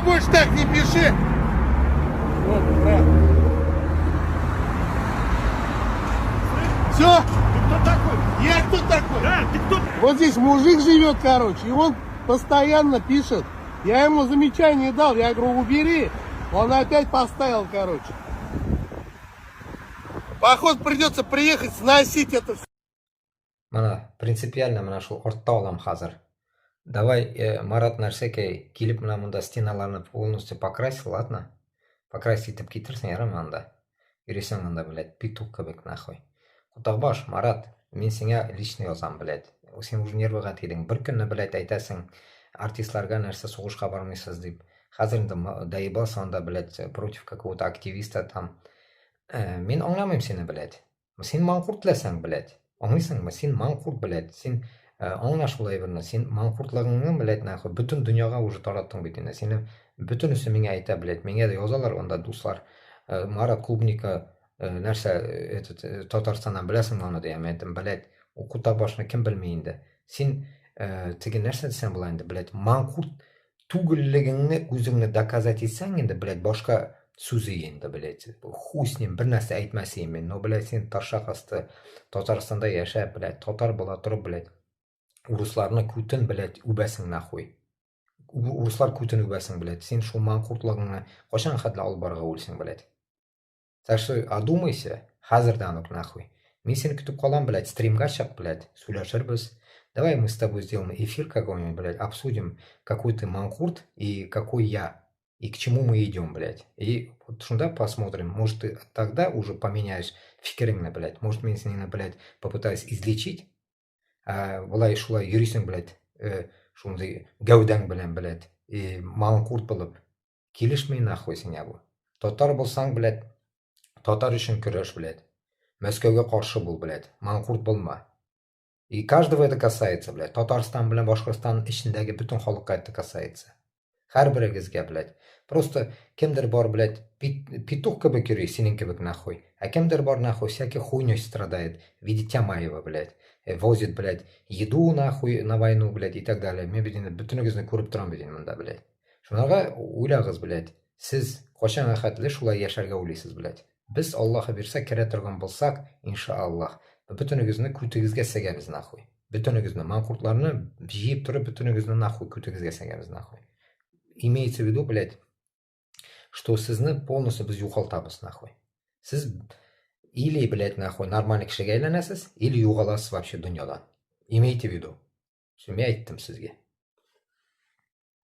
больше так не пиши. Вот, брат. Все? Ты кто такой? Я кто такой? Да, ты кто? Вот здесь мужик живет, короче, и он постоянно пишет. Я ему замечание дал, я говорю, убери. Он опять поставил, короче. Походу придется приехать сносить это все. Менә принципиально менә шул артта алам хәзер. Давай, Марат нәрсәкәй, килеп менә монда стеналарны полностью покрасил, ладно? Покрасить итеп китерсең, ярыймы анда? Йөрисең монда, блядь, петух кебек, нахуй. Кутакбаш, Марат, мин сиңа лично язам, блядь. Син уже нервыга тидең. Бер көнне, блядь, әйтәсең, артистларга нәрсә сугышка бармыйсыз дип. Хәзер инде доебался анда, блядь, против какого-то активиста там. Мин аңламыйм сине, блядь. Син манкурт теләсәң, блядь. Аңлыйсыңмы? Син манкурт, блядь. Син аңла шул әйберне. Син манкуртлыгыңны, блядь, нахуй, бөтен дөньяга уже тараттың бит инде. Сине бөтенесе миңа әйтә, блядь. Миңа да язалар анда дуслар. Марат Клубника, нәрсә, этот, Татарстаннан беләсеңме аны дигән. Мин әйттем, блядь, ул кутакбашны кем белми инде. Син теге нәрсә дисәң була инде, блядь, манкурт түгеллегеңне үзеңне доказать итсәң инде, блядь, башка сүзе инде, блядь. Хуй с ним, бер нәрсә әйтмәс идем мин. Но, блядь, син ташак асты Татарстанда яшәп, блядь, татар була торып, блядь, урысларны күтен, блядь, үбәсең нахуй. Урыслар күтен үбәсең, блядь. Син шул манкуртлыгыңны кайчан хәтле алып барырга уйлыйсың, блядь? Так что одумайся, хәзердән үк нахуй. Мин сине көтеп калам, блядь, стримга чык, блядь, сөйләшербез. Давай мы с тобой сделаем эфир какой-нибудь, блядь, обсудим, какой ты манкурт и какой я, и к чему мы идем, блядь. И вот шунда посмотрим, может, ты тогда уже поменяешь фикереңне, блядь. Может, мин сине, блядь, попытаюсь излечить. Ә, болай шулай йөрисең, блядь, шундый гәүдәң белән, блядь, и манкурт булып. Килешми нахуй сиңа бу. Татар булсаң, блядь, татар өчен көрәш, блядь. Мәскәүгә каршы бул, блядь. Манкурт булма. И каждого это касается, блядь. Татарстан белән Башкортстан эчендәге бөтен халыкка это касается. Һәрберегезгә, блядь. Просто кемдер бар, блядь, петух кебек йөри, синең кебек, нахуй. Ә кемдер бар, нахуй, всякой хуйней страдает в виде Тямаева, блядь. Возит, блядь, еду, нахуй, на войну, блядь, и так далее. Мин бит инде бөтенегезне күреп торам бит инде монда, блядь. Шуңарга уйлагыз, блядь. Сез кайчанга хәтле шулай яшәргә уйлыйсыз, блядь? Без Аллаһы бирсә керә торган булсак, иншаллаһ, бөтенегезне күтегезгә сәгәбез, нахуй. Бөтенегезне, манкуртларны җыеп торып, бөтенегезне нахуй күтегезгә сәгәбез, нахуй. Имеется в виду, блядь, что сезне полностью без югалтабыз, нахуй. Сез или, блядь, нахуй, нормальный кешегә әйләнәсез, или югаласыз вообще дөньядан. Имейте в виду. Всё, мин әйттем сезгә.